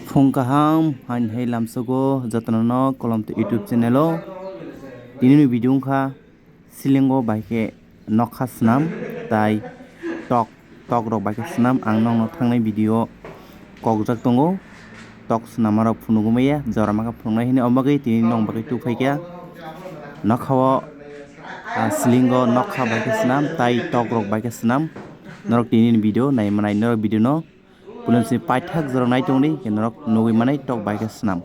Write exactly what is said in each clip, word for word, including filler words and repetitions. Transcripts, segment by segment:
Phung kaham, hain hai lamsogo jotono no Kolom to YouTube channel o. Tini ni video wngkha silingo bai khe nokha swnam tai tok, tok rok bai khe swnam. Ang nokno thangnai video kokjak tongo, tok swnam rok phunugwi maya jora ma khe phunuknai hwnwi, omo bagwi tini nok bagwi tuphai kha. Nokha o, ah, silingo nokha bai khe swnam tai tok rok bai khe swnam. Norok tini ni video nai manai, norok video no Puilani simi paithak jorok nai tongdi, norok nugwi manai tok bai khe swnam.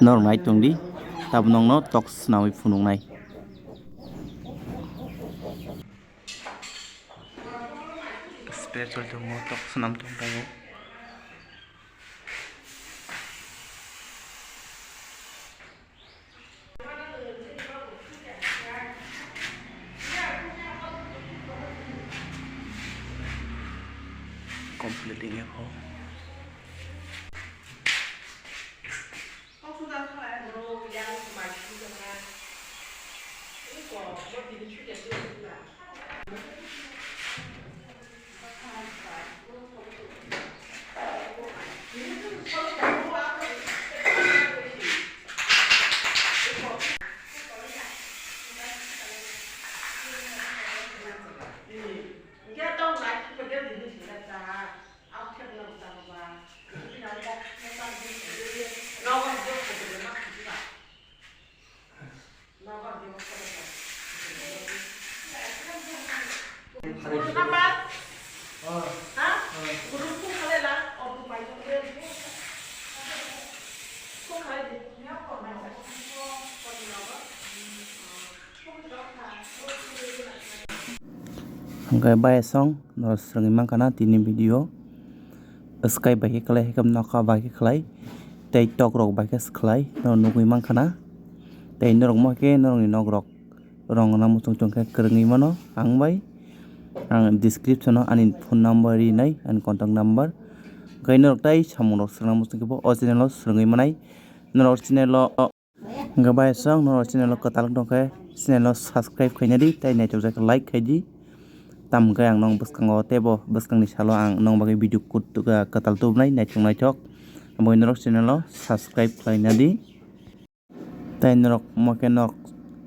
Norok nai tongdi, tabuk nokno tok swnamwi phunuknai. Spray choli tongo, tok swnam tong tongo. Completing e pho. Hwnkhe bayasong norok swrwngwi mankha na tini video. Swkai bai khe khlai, haikhe nokha bai khe khlai, tei tok rok bai khe swkhlai norok nugwi mankha na. Tei norok mo khe norokni nok rok rwngna muchung chwng khe kwrwngwi mano ang bai. Ang description o ani phone number rinai, ani contact number. Hwnkhe norok tai samung rok swrwngna muchung khe bo o channel o swrwngwi manai. Norok channel o Hwnkhe bayasong norok channel o kwtal wng tongkhe channel o subscribe khaina di tei naithok jai khe like khai di. Tamo hwnkhe ang nong bwskango teibo bwskangni salo ang nong bagwi video kut-, ah, kwtal tubunai naithok naithok. Abo norok channel o subscribe khlaina di. Tei norok mo khe norok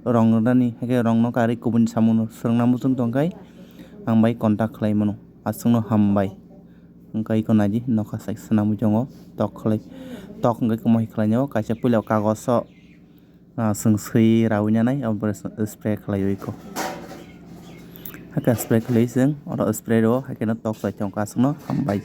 rong rwnani haikhe rongno karwi kubuni samungno swrwngna muchung tongkhe ang bai contact khlai mano. Aswkno hambai. Hwnkhe iko naidi nokha sai swnamwi tongo tok khlai, tok hwnkhe kwmwi khlainai o kaisa puila o kagoso. Ah, chwng swi raui nanai, abo spray khlaiwi kho. Hakhe spray khlaiwi chwng oro spray rwo, hakhe no tok chai thangkha aswkno hambai.